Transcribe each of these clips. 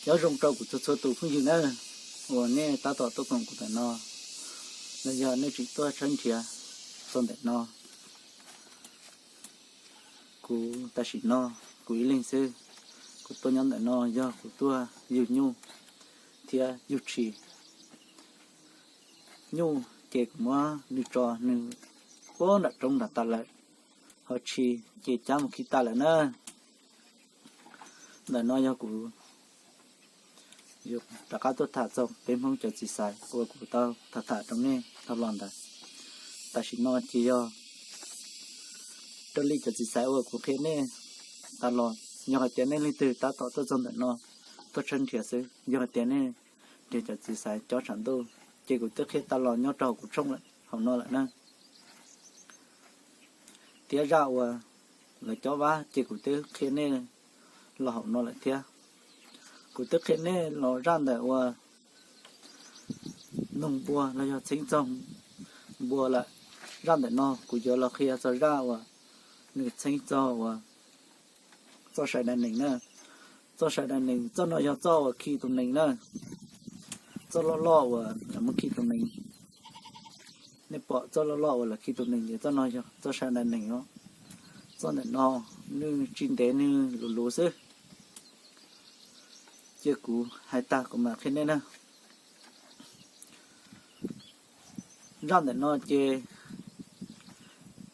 Nyob zoo rau kuv txhua txhua tus phooj ywg na, uas nej tab tom tuaj koom kuv ntawm no, los yog nej tseem tuaj tshawb nrhiav txog ntawm no. Kuv tam sim no kuv ib leeg xwb. Kuv tuaj nyob ntawm no yog kuv tuaj yug nyuj thiab yug tshis. Nyuj ces kuv muab nws tso nws puag nram roob nram tas lawm, ho tshis ces cab mus khi tas lawm na. Ntawm no yog kuv yuav rov qab tuaj tham txog peb Hmoob cov txiv xaiv uas kuv tau tham tham rau nej dhau los ntawd. Tam sim no ces yog raws li cov txiv xaiv uas kuv qhia nej tas los, yog hais tias nej leej twg tab tom tuaj txog ntawm no tuaj tshawb nrhiav xwb, yog hais tias nej nrhiav cov txiv xaiv cob tshav ntuj, ces kuv twb qhia tas los nyob rau hauv kuv tshooj lawm hauv no lawm na. Thiab zaj uas lawv cob vab ces kuv twb qhia nej los hauv no lawm thiab. Kuv twb qhia nej los zaj ntawm uas noog npua los yog txheeb txog npua lawm. Zaj ntawm no kuv yuav los qhia txog zaj uas nws txheeb txog uas txoj sai dab neeg na. Txoj sai dab neeg, txoj no yog txoj uas khi tus nees na. Txoj loj loj uas lawv muab khi tus nees. Nej pom txoj loj loj uas lawv khi tus nees ces txoj no yog txoj sai dab neeg os. Txoj ntawm no nws tsis ntev nws luv luv xwb. Cia kuv hais tag kuv mam qhia nej na. Zaj ntawm no ces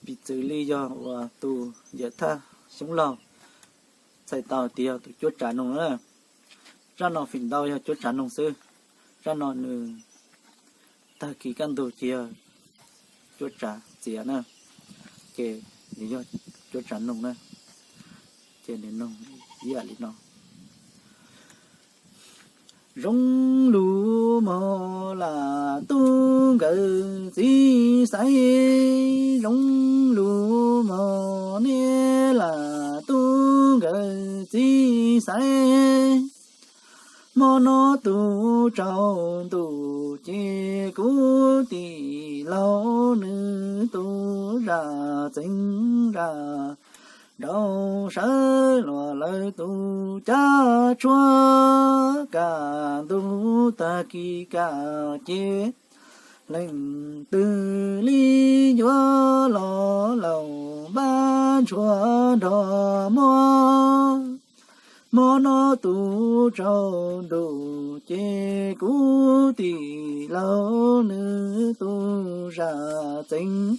piv txwv li yog uas tus yawm thaj xyoob laug txhais tau tias yog tus cuab tsav noog na. Zaj no feem ntau yog cuab tsav noog xwb. Zaj no nws tag kis kaj ntug ces yog cuab tsav txiav na, ces nws yog cuab tsav noog na. Ces nws noog ib yam li no. Zoo lug mog lam tub nkawd txiv xaiv, zoo lug mog nej lam tub nkawd txiv xaiv. Hmo no tus tsaus ntuj ces kuv tij laug nws tus zaj txeev zaj nraug sawv luag lawv tus cav tshuab. Kaj ntug tag kis kaj ces leej twg li yuav los laus npab ntsuag nrog muab. Hmo no tus tsaus ntuj ces kuv tij laug nws tus zaj txeev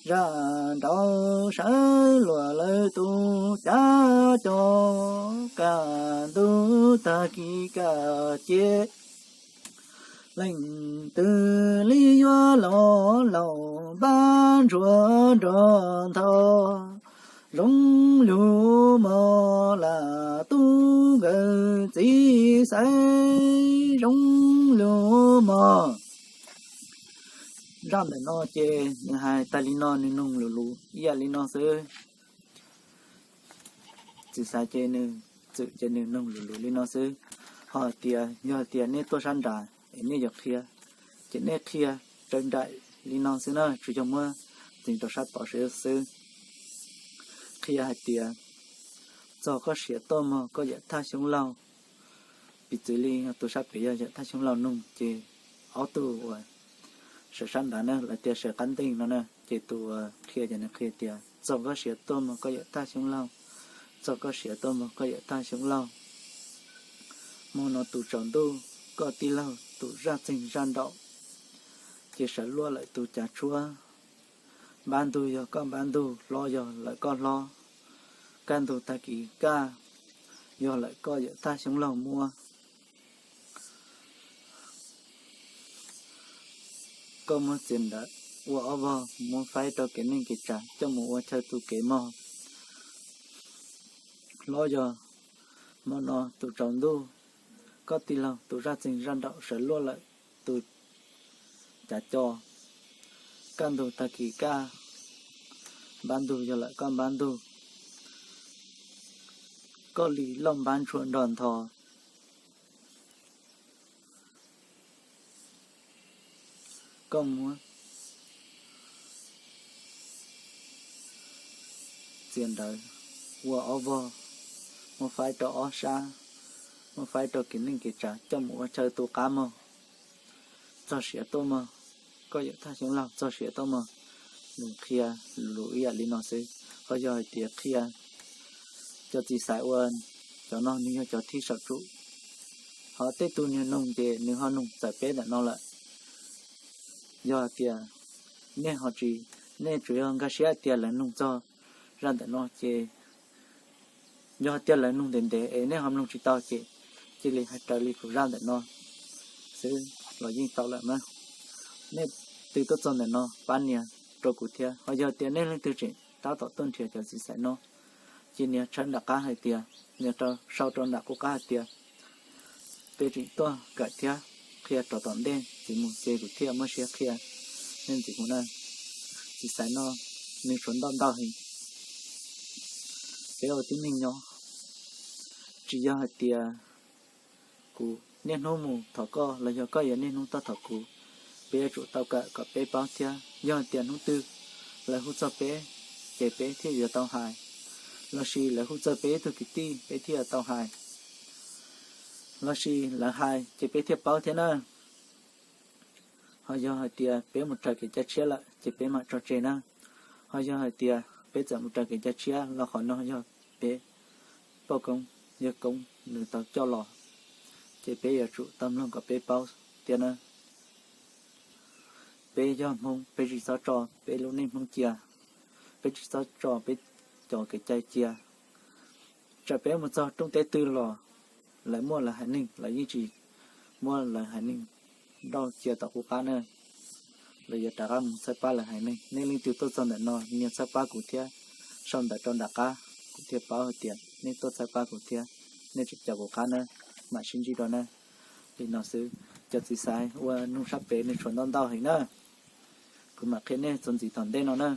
zaj nraug sawv luag lawv tus cav co. Kaj ntug tag kis kaj ces leej twg li yuav los laus npab ntsuag nrog ntho. Zoo lug mog lam tub nkawd txiv xaiv, zoo lug mog. Zaj ntawm no ces nws hais tas li no, nws noog luv luv ib yam li no xwb. Txiv xaiv ces nws txwm ces nws noog luv luv li no xwb. Ho tias yog tias nej tuaj sab nrad es nej yuav qhia, ces nej qhia raws nraim li no xwb na, tsuas yog muab ntxiv rau sab tod xwb. Qhia hais tias, txog koj siav tuaj mog koj yawm thaj xyoob laug. Piv txwv li tus sab pem yog yawm thaj xyoob laug noog ces ob tug uas sawv sab nrad na, lawv tias sawv qab nteeg no na, ces tus uas qhia ces nws qhia tias, txog koj siav tuaj mog koj yawm thaj xyoob laug, txog koj siav tuaj mog koj yawm thaj xyoob laug. Hmo no tus tsaus ntuj koj tij laug tus zaj txeeg zaj nraug ces sawv luaj lawm tus cav tshuab. Npab ntug yog koj npab ntug, hlob yog lawm koj hlob. Kaj ntug tag kis kaj yog lawm koj yawm thaj xyoob laug muab. Koj muab txiav ntawv ua ob vog muab faib rau kev neej kev tsav coj mus ua chaw tu kev mog. Hlob yog hmo no tus tsaus ntuj koj tij laug tus zaj txeeg zaj nraug sawv luaj lawm tus cav co. Kaj ntug tag kis kaj, npab ntug yog lawm koj npab ntug. Koj li loj npab ntsuag nrog ntho. Koj muab txiav ntawv ua ob vog muab faib rau ob sab. muab faib rau kev neej kev tsav coj mus ua chaw tu qab mog, txog siav tuaj mog, koj yawm thaj xyoob laug txog siav tuaj mog. Nws qhia lus ib yam li no xwb. Ho yog hais tias qhia cov txiv xaiv ua cov no nws yog cov thib saum tsum, ho tej tug niag noog ces nws ho noog txawm peb ntawm no lawm. Yog hais tias nej ho tsis, nej tsuas yog nkag siab hais tias lawv noog txog zaj ntawm no ces, yog hais tias lawv noog ntev ntev es nej ho mloog tsis tau ces cia li hais raws li kuv zaj ntawm no xwb los yeej tau lawm na. Nej twg tuaj txog ntawm no pab nias rau kuv thiab. Ho yog tias nej leej twg tseem tab tom tuaj nrhiav cov txiv xaiv no, ces nias tshawb nram qab hais tias, nias rau, sau rau nram qub qab hais tias, peb tseem tuaj kawm thiab, qhia rau tom ntej txiv mus ces kuv thiaj muaj siab qhia nej ntxiv mus na. Txiv xaiv no nws tshuav ntau ntau heev. Peb ua tib neeg nyob, tsis yog hais tias kuv niaj hnub mus thov koj los yog koj yuav niaj hnub tuaj thov kuv. Peb yuav tsum tau kawm kom peb paub thiab. Yog hais tias hnub twg lawv hu txog peb, ces peb thiaj yuav tau hais, lossis lawv hu txog peb ib tug kwv tij peb thiaj yuav tau hais, lossis lawv hais ces peb thiaj paub thiab na. Ho yog hais tias peb mus raws kev cai tshiab lawm ces peb mam tso tseg na. Ho yog hais tias peb txawm mus raws kev cai tshiab los qhov no yog peb poj koob yawg koob nws tau coj los, ces peb yuav tsum tau mloog kom peb paub thiab na. Peb yog Hmoob, peb tsis txhob tso peb lub neej Hmoob cia, peb tsis txhob tso peb cov kev cai cia. Txawm peb mus txog rooj teb twg los lawv muaj lawv haiv neeg, lawv yeej tsis muab lawv haiv neeg dauj cia tom qub qab na. Lawv yuav rov qab mus txhawb pab lawv haiv neeg. Nej leej twg tuaj txog ntawm no nias txhawb pab kuv thiab, sau ntawv rau nram qab, kuv thiaj paub hais tias nej tuaj txhawb pab kuv thiab, nej tseem caum kuv qab na. Mam sib ntsib dua na. Li no xwb, cov txiv xaiv ua nug sab pem nws tshuav ntau ntau heev na. Kuv mam qhia nej txuas ntxiv tom ntej no na.